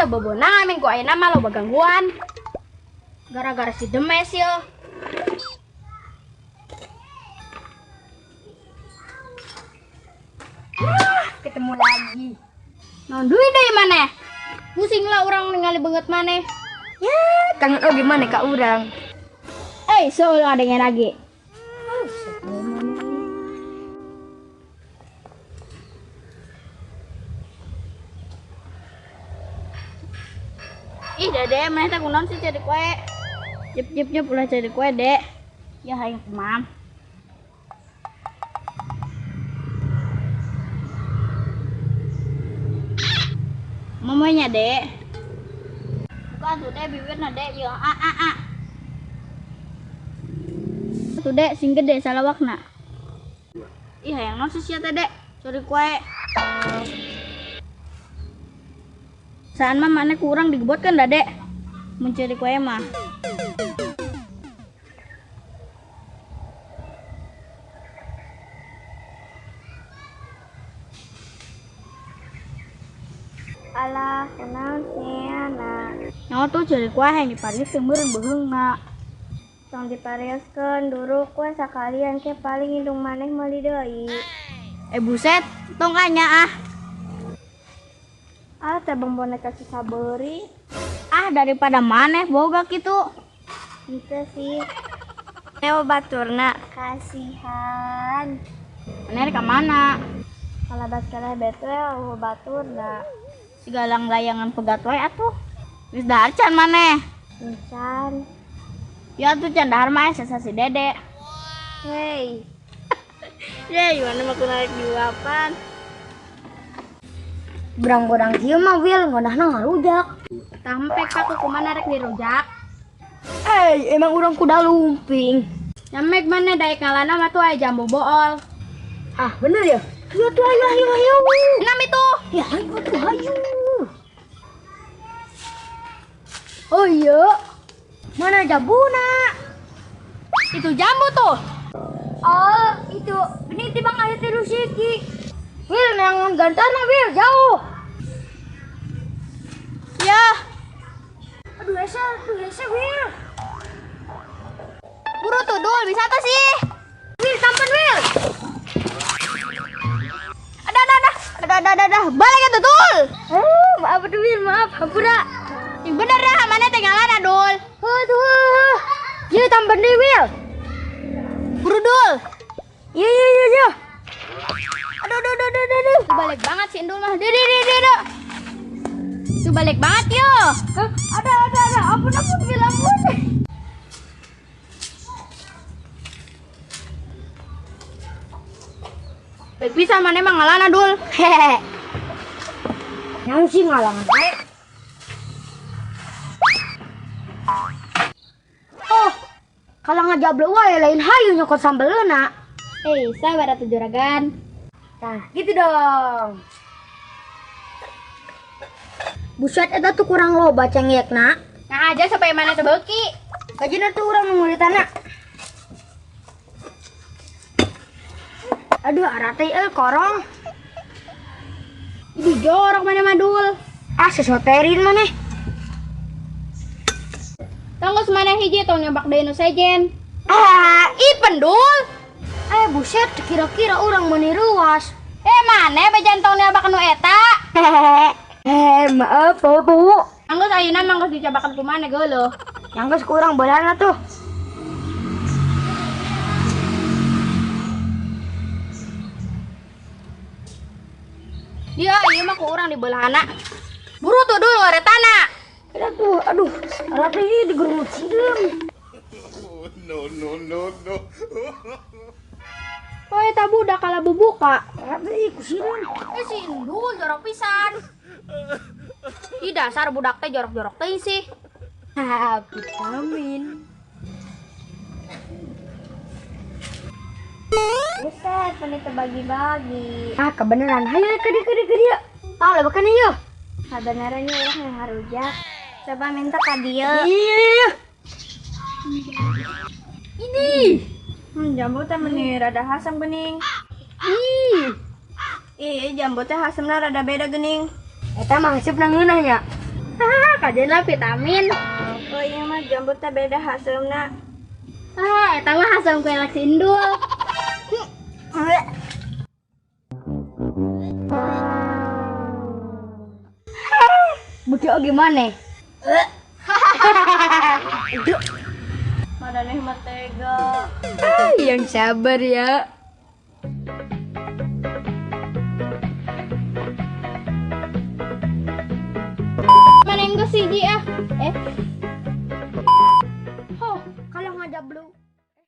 teu bebonang minggu ayeuna mah loba gangguan. Gara-gara si Demes yo. Ketemu lagi. Naon deui deui maneh? Pusing lah urang ningali beungeut maneh. Ya, kangen oge maneh ka urang. Eh, so ngadengin lagi. Ih, Dede, maneh teh kunaon sih cari kue? Jep jep jep ulah cari kue, Dek. Ya hayang kumam. Mamanya, Dek. Bukan tuh, Dek, bibirna, Dek. Ya, a a a. Tuh, Dek, sing gede salawakna. Ih, hayang naon sih sia teh, Dek? Cari kue. Saan mah maneh kurang digebot kan dah, Dek? Mencari kue mah. Alah, kunaon siana? Nyawa tuh cari kue yang diparioskeun meureun beuheungna. Tong diparioskeun duruk we sakalian ke paling indung maneh meuli deui. Buset, tong anya ah. Ah, teh boneka susah beuri. Ah, daripada maneh boga kitu. Henteu sih. Ewa baturna kasihan. Maneh ka mana? Kalabat kaleh betu we baturna. Sigalang layangan pegat wae atuh. Geus dahar can maneh? Encan. Ya atuh can dahar mah sesa si Dede. Hei. Ye, gimana mah kunarik diuapan. Berang-berang kieu mah Wil ngeunahna ngarujak. Tampek pak kumaha rek dirujak. Eh, emang urang kuda lumping. Nyamek mana daek ngalana mah tuh aya jambu bool. Ah, bener ya? Ayo tuh, ayo, ayo, ayo. Enam itu. Ya, ayo tuh, ayo. Oh iya. Mana jambuna? Itu jambu tuh. Oh, itu. Ini tibang aya tilu siki. Wil, neangan gantana, Wil, jauh. Ya. Aduh, hese, aduh, hese, Wil. Buru tuh, Dul, bisa tuh sih. Wil, tampan, Wil. Ada, ada, ada. Ada, ada, ada, ada. Balik itu, Dul. Oh, maaf, tuh, Wil, maaf. Hampura. Yang bener dah, mana tinggalan, Dul. Aduh. Iya, tampan deh, Wil. Buru, Dul. Iya, iya, iya, iya. Aduh, aduh, aduh, aduh, aduh. Tuh balik banget sih, Indul mah. Duh, duh, duh, duh, duh. Tuh balik banget, yo. Hah? Ada, ada, ada. Ampun, ampun, Wil, ampun. Baik bisa mana emang ngalana, Dul. Hehehe. Yang sih ngalangan. Oh, kalau ngajak wae lain hayu nyokot sambelna. Eh, sabar atuh juragan. Nah, gitu dong. Buset eta tuh kurang loba cengekna. Nah aja supaya mana tuh beuki. Kajina tuh urang nu tanah. Aduh, arate korong. Ini jorok mana madul. Ah, sesoterin maneh. Tanggus mana hiji tong nyobak deui nu sejen. Ah, ih pendul. Eh, buset, kira-kira urang meuni ruas. Eh, maneh bejan tong nyobak nu eta. Eh, maaf, Bu. Anggus ayeuna mah geus dicobakan ku maneh geuleuh. Yang geus kurang beulana tuh. Dia ieu mah ku urang dibelahana. Buru tuh dulu ngaretana. Aduh, aduh, alat ini digerut sideum. No, no, no, no. Oh, eta budak kala bubuka. Alat ini ku sideum. Eh, si Indul jorok pisan. Ih, dasar budak teh jorok-jorok teh sih. Haha, vitamin. Buset, penita bagi-bagi. Ah, kebenaran. Hayo ke dia, ke dia, ke dia. Tahu lah bahkan iyo. Kebenarannya orang yang harujak. Coba minta ke dia. Iya. Ini. Jambu teh meni rada hasem gening. Ih. Ih, jambu teh hasemna rada beda gening. Eta mah haseup nang ngeunah nya. Hahaha, kajeun lah vitamin. Oh iya mah jambu teh beda haseumna. Ah, eta mah haseum ku elek si Indul. Beuki oge maneh. Maraneh mah tega. Yang sabar ya. Maneh geus hiji ah.